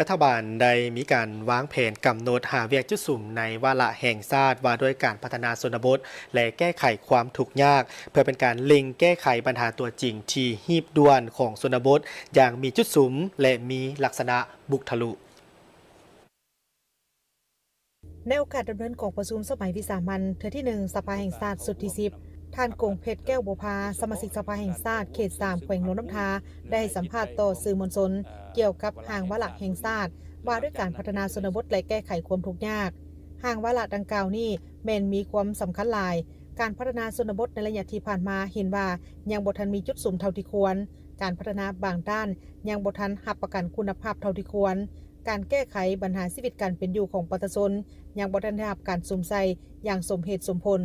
ລັດຖະບານໄດ້ມີການວາງແຜນກຳນົດຫ້າວຽກຈຸດສຸມໃນວາລະແຫ່ງຊາດວ່າດ້ວຍການພັດທະນາຊົນນະບົດ ແລະ ແກ້ໄຂຄວາມທຸກຍາກ ເພື່ອເປັນການເລັ່ງແກ້ໄຂບັນຫາຕົວຈິງທີ່ຮີບດ່ວນຂອງຊົນນະບົດ ຢ່າງມີຈຸດສຸມ ແລະ ມີລັກສະນະບຸກທະລຸ. ໃນໂອກາດດຳເນີນກອງປະຊຸມສະໄໝວິສາມັນເທື່ອທີໜຶ່ງ ສະພາແຫ່ງຊາດຊຸດທີສິບ ທ່ານ ກົງເພັດ ແກ້ວບົວພາ ສະມາຊິກສະພາແຫ່ງຊາດເຂດສາມ ແຂວງຫຼວງນ້ຳທາ ໄດ້ໃຫ້ສຳພາດຕໍ່ສື່ມວນຊົນກ່ຽວກັບຮ່າງວາລະແຫ່ງຊາດ ວ່າດ້ວຍການພັດທະນາຊົນນະບົດ ແລະ ແກ້ໄຂຄວາມທຸກຍາກ. ຮ່າງວາລະດັ່ງກ່າວນີ້ແມ່ນມີຄວາມສຳຄັນຫຼາຍ. ການພັດທະນາຊົນນະບົດໃນໄລຍະທີ່ຜ່ານມາເຫັນວ່າຍັງບໍ່ທັນມີຈຸດສຸມເທົ່າທີ່ຄວນ, ການພັດທະນາບາງດ້ານຍັງບໍ່ທັນຮັບປະກັນຄຸນນະພາບເທົ່າທີ່ຄວນ, ການແກ້ໄຂບັນຫາຊີວິດການເປັນຢູ່ຂອງປະຊາຊົນຍັງບໍ່ທັນໄດ້ຮັບການສຸມໃສ່ຢ່າງສົມເຫດສົມຜົນ.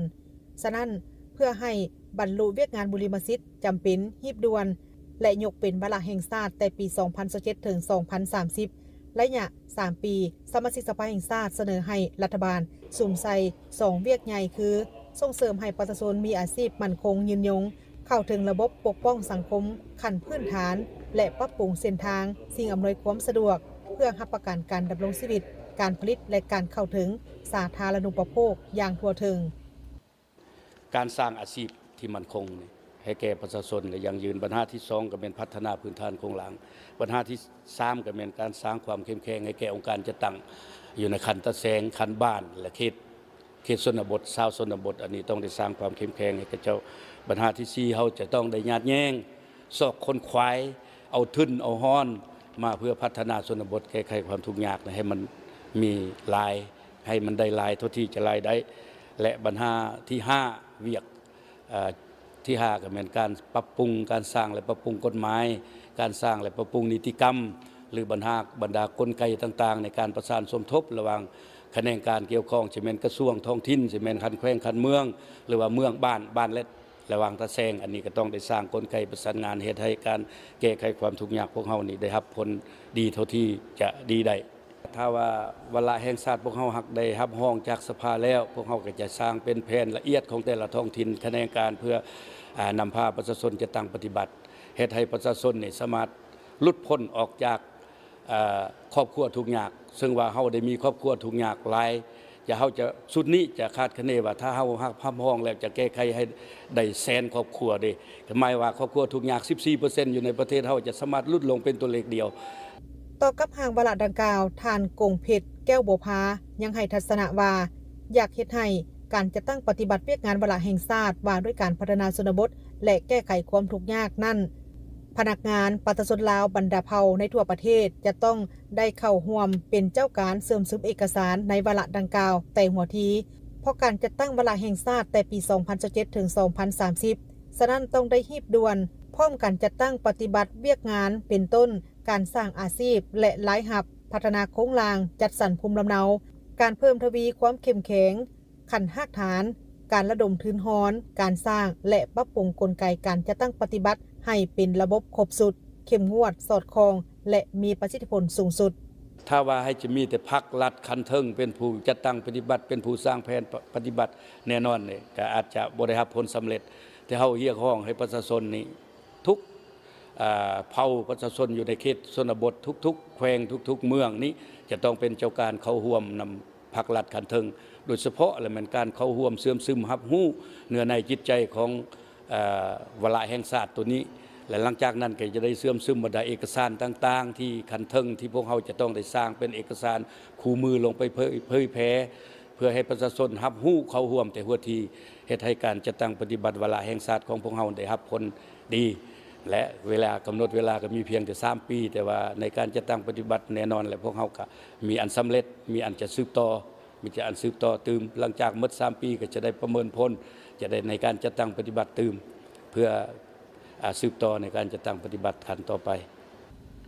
ສະນັ້ນ, ເພື່ອໃຫ້ບັນລຸວຽກງານບຸລິມະສິດຈຳເປັນ, ຮີບດ່ວນ ແລະ ຍົກເປັນວາລະແຫ່ງຊາດແຕ່ປີສອງພັນຊາວເຈັດ ເຖິງ ສອງພັນສາມສິບ ໄລຍະສາມປີ, ສະມາຊິກສະພາແຫ່ງຊາດສະເໜີໃຫ້ລັດຖະບານສຸມໃສ່ສອງວຽກໃຫຍ່ຄື ສົ່ງເສີມໃຫ້ປະຊາຊົນມີອາຊີບໝັ້ນຄົງຍືນຍົງ, ເຂົ້າເຖິງລະບົບປົກປ້ອງສັງຄົມຂັ້ນພື້ນຖານ ແລະ ປັບປຸງເສັ້ນທາງ, ສິ່ງອຳນວຍຄວາມສະດວກ ເພື່ອຮັບປະກັນການດຳລົງຊີວິດ, ການຜະລິດ ແລະ ການເຂົ້າເຖິງສາທາລະນູປະໂພກຢ່າງທົ່ວເຖິງ. ການສ້າງອາຊີບທີ່ໝັ້ນຄົງໃຫ້ແກ່ປະຊາຊົນ ແລະ ຢັ້ງຢືນ. ບັນຫາທີສອງກໍແມ່ນພັດທະນາພື້ນຖານໂຄງລ່າງ. ບັນຫາທີສາມກໍແມ່ນການສ້າງຄວາມເຂັ້ມແຂງໃຫ້ແກ່ອົງການຈັດຕັ້ງຢູ່ໃນຂັ້ນຕາແສງ, ຂັ້ນບ້ານ ແລະ ເຂດ ເຂດຊົນນະບົດ, ຊາວຊົນນະບົດ. ອັນນີ້ຕ້ອງໄດ້ສ້າງຄວາມເຂັ້ມແຂງໃຫ້ແກ່ເຈົ້າ. ບັນຫາທີສີ່ ເຮົາຈະຕ້ອງໄດ້ຍາດແຍ່ງ ຊອກຂົນຂວາຍ ເອົາທຶນເອົາຮອນມາເພື່ອພັດທະນາຊົນນະບົດ, ແກ້ໄຂຄວາມທຸກຍາກໃຫ້ມັນມີຫຼາຍ, ໃຫ້ມັນໄດ້ຫຼາຍເທົ່າທີ່ຈະຫຼາຍໄດ້. ແລະ ບັນຫາທີຫ້າ ວຽກ ເອີ ທີຫ້າ ກໍແມ່ນການປັບປຸງ, ການສ້າງ ແລະ ປັບປຸງກົດໝາຍ, ການສ້າງ ແລະ ປັບປຸງນິຕິກຳ ຫຼື ບັນຫາ ບັນດາກົນໄກຕ່າງໆ ໃນການປະສານສົມທົບລະຫວ່າງຂະແໜງການກ່ຽວຂ້ອງ, ຊິແມ່ນກະຊວງທ້ອງຖິ່ນ, ຊິແມ່ນຂັ້ນແຂວງ, ຂັ້ນເມືອງ ຫຼືວ່າເມືອງ, ບ້ານ, ບ້ານ ແລະ ລະຫວ່າງຕາແສງ. ອັນນີ້ກໍຕ້ອງໄດ້ສ້າງກົນໄກປະສານງານ ເຮັດໃຫ້ການແກ້ໄຂຄວາມທຸກຍາກພວກເຮົານີ້ໄດ້ຮັບຜົນດີເທົ່າທີ່ຈະດີໄດ້. ຖ້າວ່າວາລະແຫ່ງຊາດພວກເຮົາຫາກໄດ້ຮັບຮອງຈາກສະພາແລ້ວ, ພວກເຮົາກໍຈະສ້າງເປັນແຜນລະອຽດຂອງແຕ່ລະທ້ອງຖິ່ນ, ຂະແໜງການ ເພື່ອ ອາ ນຳພາປະຊາຊົນຈັດຕັ້ງປະຕິບັດ, ເຮັດໃຫ້ປະຊາຊົນນີ້ສາມາດຫຼຸດພົ້ນອອກຈາກ ເອີ ຄອບຄົວທຸກຍາກ, ເຊິ່ງວ່າເຮົາໄດ້ມີຄອບຄົວທຸກຍາກຫຼາຍ. ຈະ ເຮົາຈະ ຊຸດນີ້ຈະຄາດຄະເນວ່າ ຖ້າເຮົາຮັບ ຮັບຮອງແລ້ວ ຈະແກ້ໄຂໃຫ້ໄດ້ແສນຄອບຄົວເດ້. ໝາຍວ່າຄອບຄົວທຸກຍາກສິບສີ່ເປີເຊັນຢູ່ໃນປະເທດເຮົາ ຈະສາມາດຫຼຸດລົງເປັນຕົວເລກດຽວ. ຕໍ່ກັບຮ່າງວາລະດັ່ງກ່າວ, ທ່ານ ກົງເພັດ ແກ້ວບົວພາ ຍັງໃຫ້ທັດສະນະວ່າ ຢາກເຮັດໃຫ້ການຈັດຕັ້ງປະຕິບັດວຽກງານວາລະແຫ່ງຊາດວ່າດ້ວຍການພັດທະນາຊົນນະບົດ ແລະ ແກ້ໄຂຄວາມທຸກຍາກນັ້ນ, ພະນັກງານ, ປະຊາຊົນລາວບັນດາເຜົ່າໃນທົ່ວປະເທດ ຈະຕ້ອງໄດ້ເຂົ້າຮ່ວມເປັນເຈົ້າການເຊື່ອມຊຶມເອກະສານໃນວາລະດັ່ງກ່າວແຕ່ຫົວທີ, ເພາະການຈັດຕັ້ງວາລະແຫ່ງຊາດແຕ່ປີສອງພັນຊາວເຈັດ ເຖິງ ສອງພັນສາມສິບ, ສະນັ້ນຕ້ອງໄດ້ຮີບດ່ວນ, ພ້ອມກັນຈັດຕັ້ງປະຕິບັດວຽກງານ ເປັນຕົ້ນ ການສ້າງອາຊີບ ແລະ ລາຍຮັບ, ພັດທະນາໂຄງລ່າງ, ຈັດສັນພູມລຳເນົາ, ການເພີ່ມທະວີຄວາມເຂັ້ມແຂງ ຂັ້ນຮາກຖານ, ການລະດົມທຶນຮອນ, ການສ້າງ ແລະ ປັບປຸງກົນໄກການຈັດຕັ້ງປະຕິບັດໃຫ້ເປັນລະບົບຄົບຊຸດ, ເຂັ້ມງວດ, ສອດຄ່ອງ ແລະ ມີປະສິດທິຜົນສູງສຸດ. ຖ້າວ່າໃຫ້ຈະມີແຕ່ພັກລັດຂັ້ນເທິງເປັນຜູ້ຈັດຕັ້ງປະຕິບັດ, ເປັນຜູ້ສ້າງແຜນປະຕິບັດ, ແນ່ນອນນີ້ກໍອາດຈະບໍ່ໄດ້ຮັບຜົນສຳເລັດ. ແຕ່ເຮົາຮຽກຮ້ອງໃຫ້ປະຊາຊົນນີ້ ທຸກ ເອີ ເຜົ່າປະຊາຊົນຢູ່ໃນເຂດຊົນນະບົດທຸກໆແຂວງ ທຸກໆເມືອງນີ້ ຈະຕ້ອງເປັນເຈົ້າການເຂົ້າຮ່ວມນຳພັກລັດຂັ້ນເທິງ, ໂດຍສະເພາະລະແມ່ນການເຂົ້າຮ່ວມເຊື່ອມຊຶມຮັບຮູ້ເນື້ອໃນຈິດໃຈຂອງ ເອີ ວາລະແຫ່ງຊາດໂຕນີ້ ແລະ ຫຼັງຈາກນັ້ນກໍຈະໄດ້ເຊື່ອມຊຶມບັນດາເອກະສານຕ່າງໆ ທີ່ຂັ້ນເທິງທີ່ພວກເຮົາຈະຕ້ອງໄດ້ສ້າງເປັນເອກະສານຄູ່ມືລົງໄປເຜີຍ ເຜີຍແຜ່ ເພື່ອໃຫ້ປະຊາຊົນຮັບຮູ້ເຂົ້າຮ່ວມແຕ່ຫົວທີ ເຮັດໃຫ້ການຈັດຕັ້ງປະຕິບັດວາລະແຫ່ງຊາດຂອງພວກເຮົາໄດ້ຮັບຜົນດີ ແລະ ເວລາ ກຳນົດເວລາກໍມີພຽງແຕ່ສາມປີ, ແຕ່ວ່າໃນການຈັດຕັ້ງປະຕິບັດແນ່ນອນແຫຼະ ພວກເຮົາກໍມີອັນສຳເລັດ, ມີອັນຈະສືບຕໍ່, ມີແຕ່ອັນສືບຕໍ່ຕື່ມ. ຫຼັງຈາກໝົດສາມປີກໍຈະໄດ້ປະເມີນຜົນ, ຈະໄດ້ໃນການຈັດຕັ້ງປະຕິບັດຕື່ມ ເພື່ອ ອາ ສືບຕໍ່ໃນການຈັດຕັ້ງປະຕິບັດຂັ້ນຕໍ່ໄປ.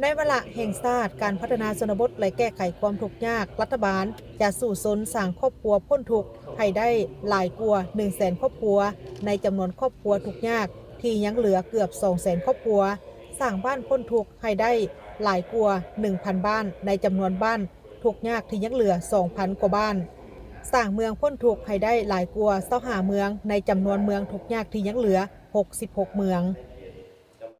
ໃນວາລະແຫ່ງຊາດການພັດທະນາຊົນນະບົດ ແລະ ແກ້ໄຂຄວາມທຸກຍາກ, ລັດຖະບານຈະສູ້ຊົນສ້າງຄອບຄົວພົ້ນທຸກໃຫ້ໄດ້ຫຼາຍກວ່າໜຶ່ງແສນຄອບຄົວ, ໃນຈຳນວນຄອບຄົວທຸກຍາກທີ່ຍັງເຫຼືອເກືອບສອງແສນຄອບຄົວ, ສ້າງບ້ານພົ້ນທຸກໃຫ້ໄດ້ຫຼາຍກວ່າໜຶ່ງພັນບ້ານ, ໃນຈຳນວນບ້ານທຸກຍາກທີ່ຍັງເຫຼືອສອງພັນກວ່າບ້ານ, ສ້າງເມືອງພົ້ນທຸກໃຫ້ໄດ້ຫຼາຍກວ່າຊາວຫ້າເມືອງ, ໃນຈຳນວນເມືອງທຸກຍາກທີ່ຍັງເຫຼືອ ຫົກສິບຫົກເມືອງ.